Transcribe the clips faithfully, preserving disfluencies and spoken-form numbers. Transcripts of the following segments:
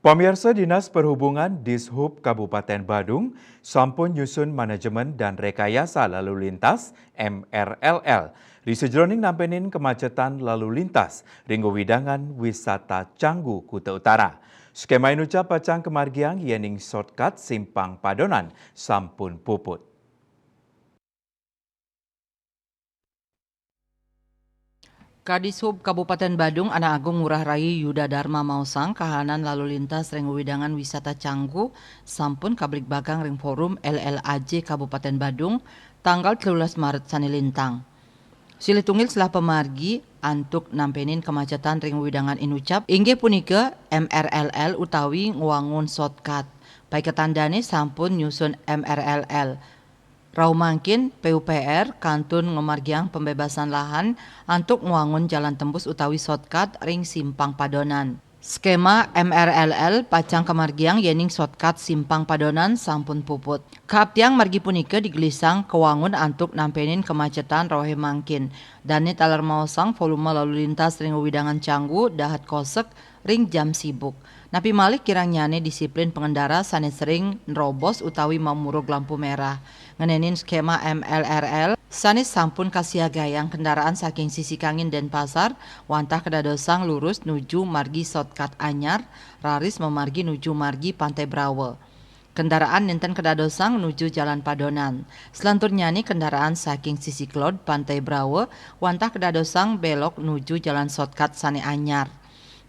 Pamiarsa, Dinas Perhubungan, Dishub Kabupaten Badung sampun nyusun manajemen dan rekayasa lalu lintas, M R L L, ri sajroning nampenin kemacetan lalu lintas ring wewidangan wisata Canggu, Kuta Utara. Skema inucap pacang kamargiang yening shortcut Simpang Padonan sampun puput. Kadishub Kabupaten Badung, Anak Agung Ngurah Rai Yuda Dharma maosang, kahanan lalu lintas ring wewidangan wisata Canggu sampun kabligbagang ring Forum L L A J Kabupaten Badung tanggal telulas Maret sane lintang. Silih tunggil selah pamargi antuk nampenin kemacetan ring wewidangan inucap inggih punika M R L L utawi ngwangun shortcut. Paiketan dane sampun nyusun M R L L. Rauh mangkin, P U P R kantun ngamargiang pembebasan lahan antuk ngwangun jalan tembus utawi shortcut ring Simpang Padonan. Skema M R L L pacang kamargiang yening shortcut Simpang Padonan sampun puput. Kaaptiang margi punika digelisang kawangun antuk nampenin kemacetan rauhe mangkin. Dane taler maosang volume lalu lintas ring wewidangan Canggu dahat kosek ring jam sibuk. Napi malih kirangnyane disiplin pengendara sane sering nerobos utawi mamurug lampu merah. Ngenenin skema M L R L sane sampun kasiagayang, kendaraan saking sisi kangin Denpasar wantah kadadosang lurus nuju margi shortcut anyar, raris mamargi nuju margi Pantai Brawa. Kendaraan nenten kadadosang nuju Jalan Padonan. Selanturnyane kendaraan saking sisi kelod Pantai Brawa wantah kadadosang belok nuju jalan shortcut sane anyar.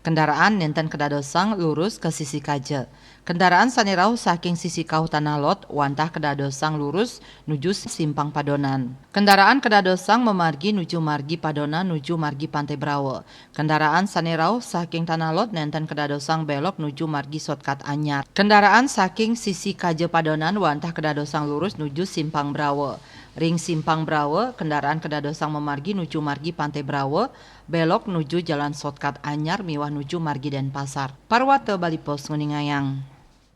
Kendaraan nenten kadadosang lurus ka sisi kaja. Kendaraan sane rauh saking sisi kauh Tanah Lot wantah kadadosang lurus nuju Simpang Padonan. Kendaraan kadadosang mamargi nuju margi Padonan nuju margi Pantai Brawa. Kendaraan sane rauh saking Tanah Lot nenten kadadosang belok nuju margi shortcut anyar. Kendaraan saking sisi kaja Padonan wantah kadadosang lurus nuju Simpang Brawa. Ring Simpang Brawa, kendaraan kadadosang mamargi nuju margi Pantai Brawa, belok nuju jalan shortcut anyar miwah nuju margi Denpasar. Parwata Bali Post nguningayang.